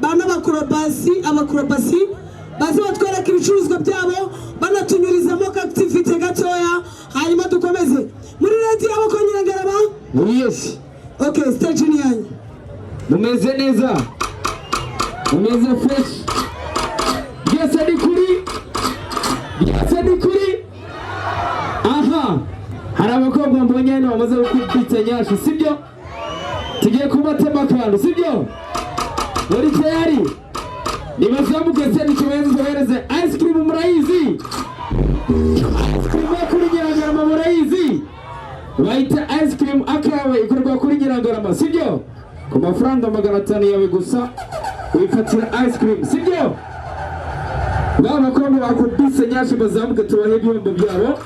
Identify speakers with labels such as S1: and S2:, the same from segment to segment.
S1: Bana abakorobasi baze batwereka ibicuruzwa byabo, banatunyurizamo ka activité gatoya, hanyuma dukomeze muri ready abo kwa Nyirangarama.
S2: Yes.
S1: Okay, stage ni yanyu.
S2: Mumeze neza, mumeze fresh, byose ni kuri, byose ni kuri. Aha hari abakobwa mbonye hano bamaze gukubita nyashi, sibyo? Tugiye kubatema akantu, sibyo? Muri tayari? Nibazamuke se nitubahereze, tubahereze ice cream. Murayizi ice cream yo kuri Nyirangarama? Murayizi? Bayita ice cream akawe, ikorwa kuri Nyirangarama, sibyo? Ku mafaranga 500 yawe gusa wifatira ice cream, sibyo? Ba bakobwa bakubise nyashi bazamuke tubahe ibihembo byabo.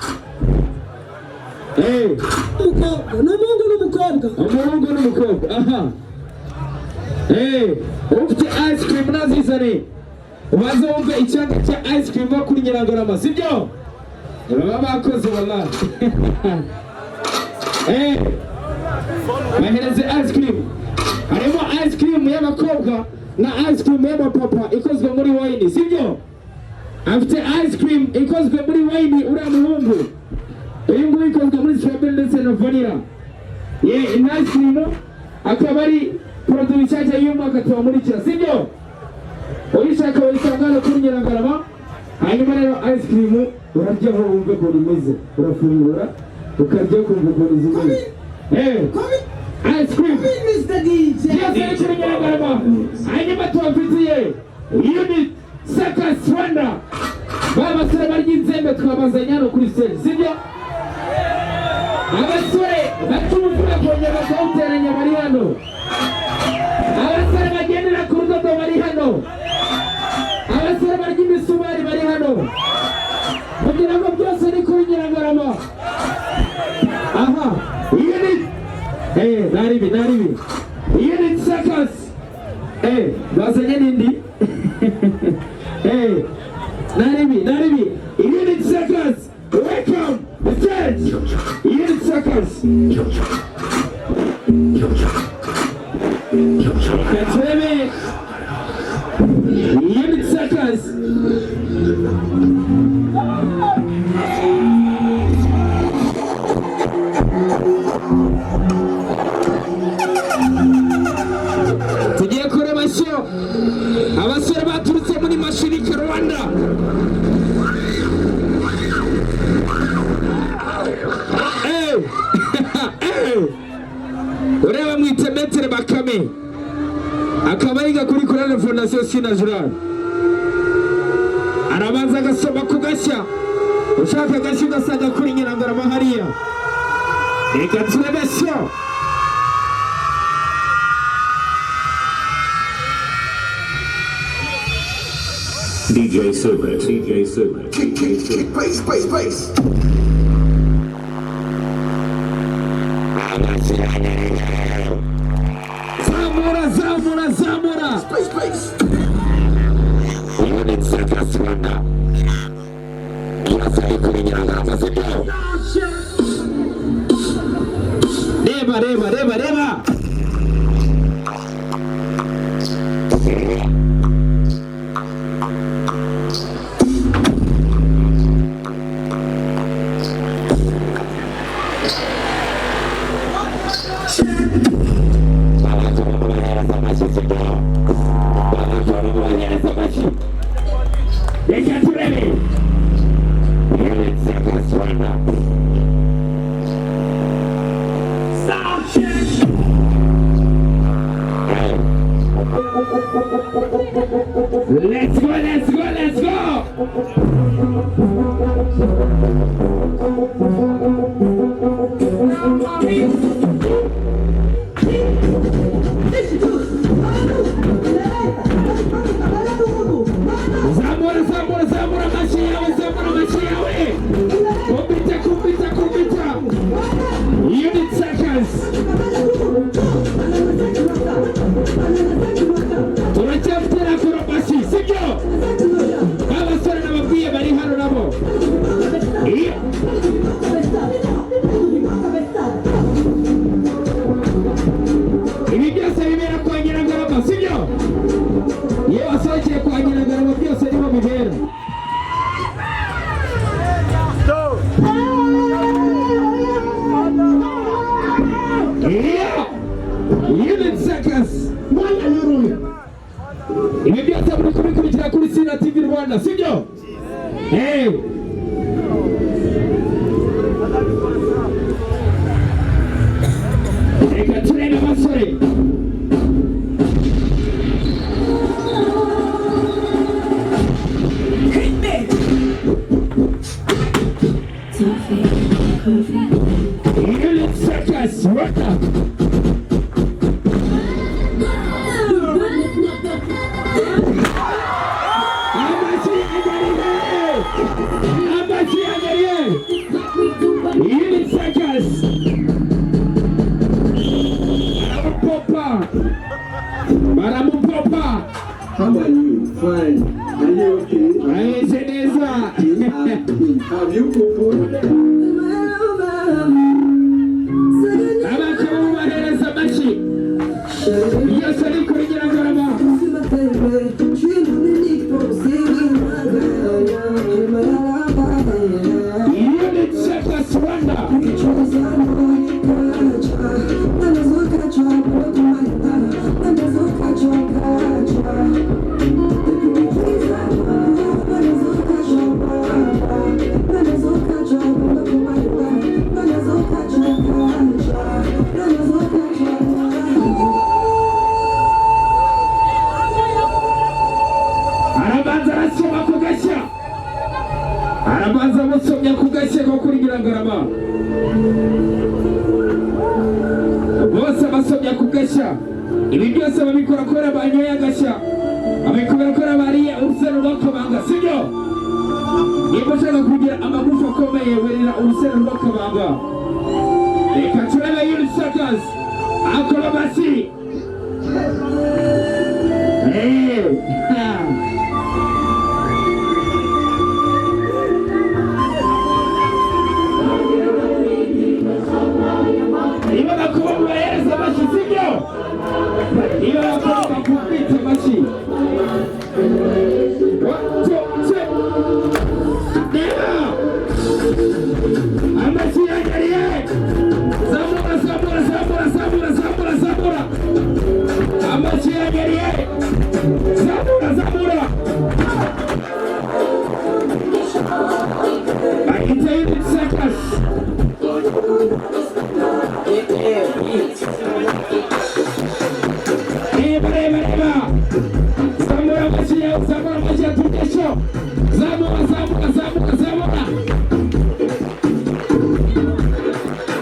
S1: Umukobwa ni umuhungu n'umukobwa.
S2: Umuhungu n'umukobwa. Aha, ufite ice cream nazizane, ubanze wumve icyanga cya ice cream yo kuri Nyirangarama, sibyo? Baba bakoze wallahi. Bahereze ice cream. Harimo ice cream y'abakobwa na ice cream y'abapapa ikozwe muri wine, sibyo? Afite ice cream ikozwe muri wine uriya muhungu. Uyu nguyu ikozwe muri strawberry ndetse na vanilla. Ye, ice cream akaba ari produit nshyashya y'umwaka tubamurikira, sibyo? Uyishaka wayisanga hano kuri Nyirangarama. Hanyuma rero ice cream uraryaho wumve ukuntu imeze, urafungura ukarya ukumva ukuntu zimeze. Ice cream.
S1: Mr. DJ.
S2: Byose ni kuri Nyirangarama. Hanyuma tubafitiye Unit Circus Rwanda, ba basore barya inzembe twabazanye hano kuri stage, sibyo? Abasore baca umupira kongera bakawuteranya bari hano, abasore bagendera ku rudodo bari hano, abasore barya imisumari bari hano, kugira ngo byose ni kuri Nyirangarama. Aha Unit, naribi naribi Unit Circus, bazanye n'indi. Naribi naribi Unit Circus, welcome the stage, Unit Circus. Katurebe Unit Circus. Tugiye kureba show, abasore baturutse muri Mashirika Rwanda. Ureba mwite Maître Bakame, akaba yiga kuri Chorale Fondation Sina Gerard, arabanza agasoma ku gashya. Ushaka agashya ugasanga kuri Nyirangarama hariya. Reka turebe show.
S3: DJ Super, DJ Super,
S4: Kick, kick, kick, bass, bass, bass.
S2: Zamura, zamura, zamura.
S4: Bass, bass.
S2: Unit Circus Rwanda, byose ari kuri Nyirangarama, sibyo? Reba, reba, reba, reba. Reka turebe Unit Circus Rwanda. Ibi byose muri kubikurikira kuri Sina TV Rwanda, sibyo? Hey. Reka turebe abasore. Unit Circus, Rwanda. Amashyi agariye! Amashyi agariye! Unit Circus. Baramupopa. Baramupopa.
S4: How are you? Fine. Are you okay?
S2: Ameze neza.
S4: Have you opened?
S2: Abakaba mubahereza amashyi. Byose ni kuri Nyirangarama. Unit Circus Rwanda. Arabanza arasoma ku gashya, arabanza amusomya ku gashya ko kuri Nyirangarama. Bose abasomya ku gashya. Ibi byose babikora kubera banyoye agashya, babikora kubera bariye uruseno rw'akabanga, sibyo? Niba ushaka kugira amagufa akomeye, wirira uruseno rw'akabanga. Reka turebe Unit Circus akora amashyi. Hey. Niba bakuba mubahereza amashyi, sibyo? Niba bakuba bakubita amashyi. One, two, three. Niba amashyi yagariye, zamura, zamura, zamura, zamura, zamura, zamura. Amashyi yagariye, zamura, zamura. Bayita Unit Circus. Reba, reba, reba. Zamura amashyi yawe, zamura amashyi ya Tugesho. Zamura, zamura, zamura, zamura.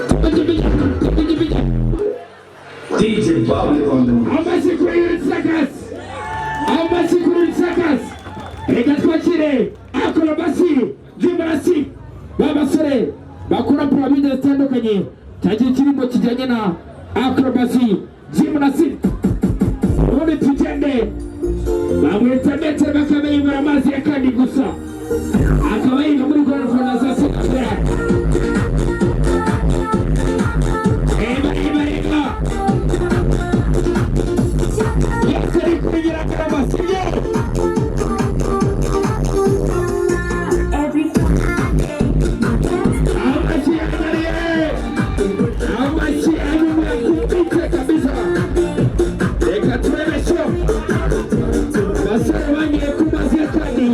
S2: Tupijipija, tupijipija.
S4: DJ Public on the
S2: Amashyi kuri Unit Circus. Amashyi kuri Unit Circus. Reka twakire akorobasi, jimarasi. Ba basore bakora piramide zitandukanye. Cyagiye kirimo kijyanye na akorobasi, jimarasi. Ubundi tugende. Bamwita metero bakameyibura amazi ya kandi gusa. Akaba yiga muri Rwanda Fondasiyo Sinasera. Reba, reba, reba. Byose ari kuri Nyirangarama, sibyo? Amashyi yagariye! Amashyi anyuma yakubitse kabisa. Reka turebe sho. Abasore banyoye ku mazi ya kandi.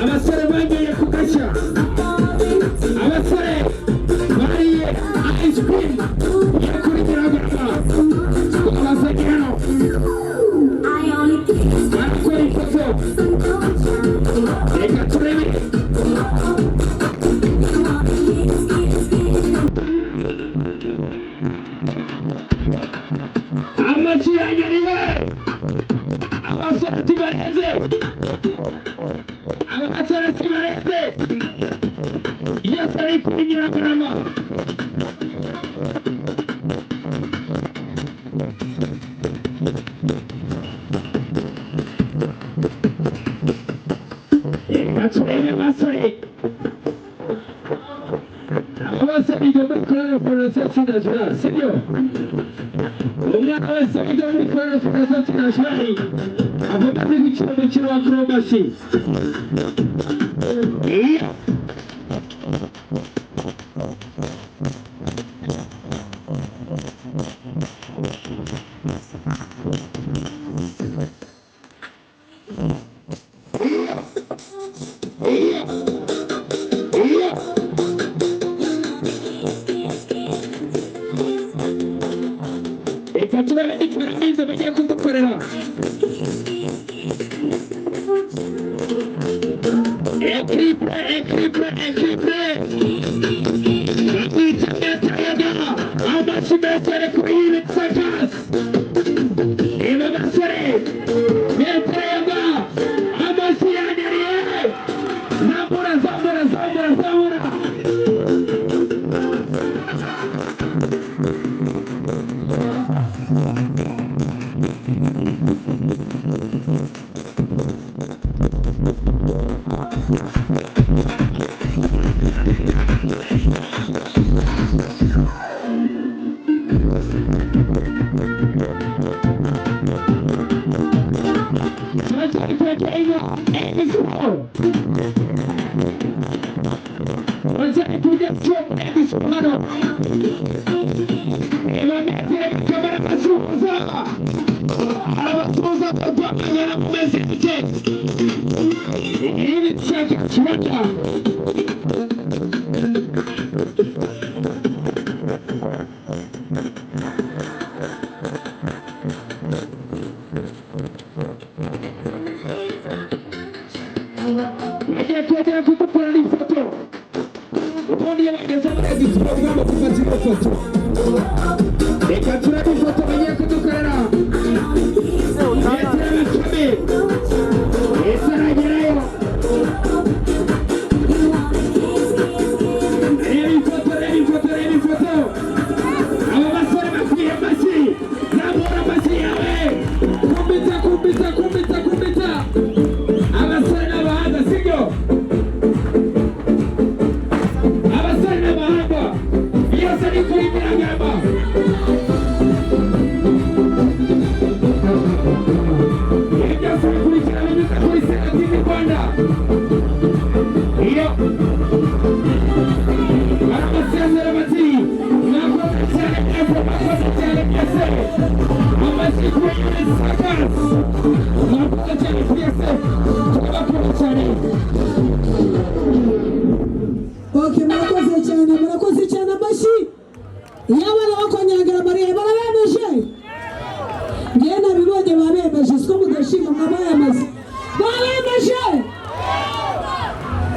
S2: Abasore banyoye ku gashya. Abasore bariye ice cream yo kuri Nyirangarama. Babazanye hano. Barakora ifoto. Reka turebe. Amashyi yanyariwe! Abasore tibareze! Abasore tibareze! Yose ari kuri Nyirangarama. Reka turebe basore. Bose biga muri Korali Fondasiyo International, sibyo? Umwana wese wiga muri Korali Fondasiyo International agomba azi gukina umukino wa acrobacy. Kaminuza bagiye kudukorera. Ekipe, ekipe, ekipe bamwita Metayaga. Amashyi menshi ari kuri iyi sakasi. Ibi basore Metayaga, amashyi yanyariye. Zamura, zamura, zamura, zamura. Turacyari kwegeranya egisiporo, turacyari kujya egisiporo hano. Iba metero kamara basuhuza, arabasuhuza barwamagana mu mezi make. Ibi dushaka kibaca. Bagiye kongera kudukorera ifoto. Ubundi iyo bageze muri egisiporo ugomba gufata ino foto. Reka turabe ifoto bagiye kudukorera. Metero Bakame ese aragerayo? Reba ifoto, reba ifoto, reba ifoto. Aba basore bakwiye amashyi. Zamura amashyi yawe. Kumbita, kumbita, kumbita, kumbita. Abasore n'abahanga, sibyo? Abasore n'abahanga byose ni kuri Nyiragamba. Ibi byose bikurikira binyuze kuri Sena TV Rwanda. Iyo baramusezera bati: "Mwakoze cyane mwese, mwakoze cyane mwese." Amashyi kuri Sakasi. Mwakoze cyane mwese, turabakunda cyane.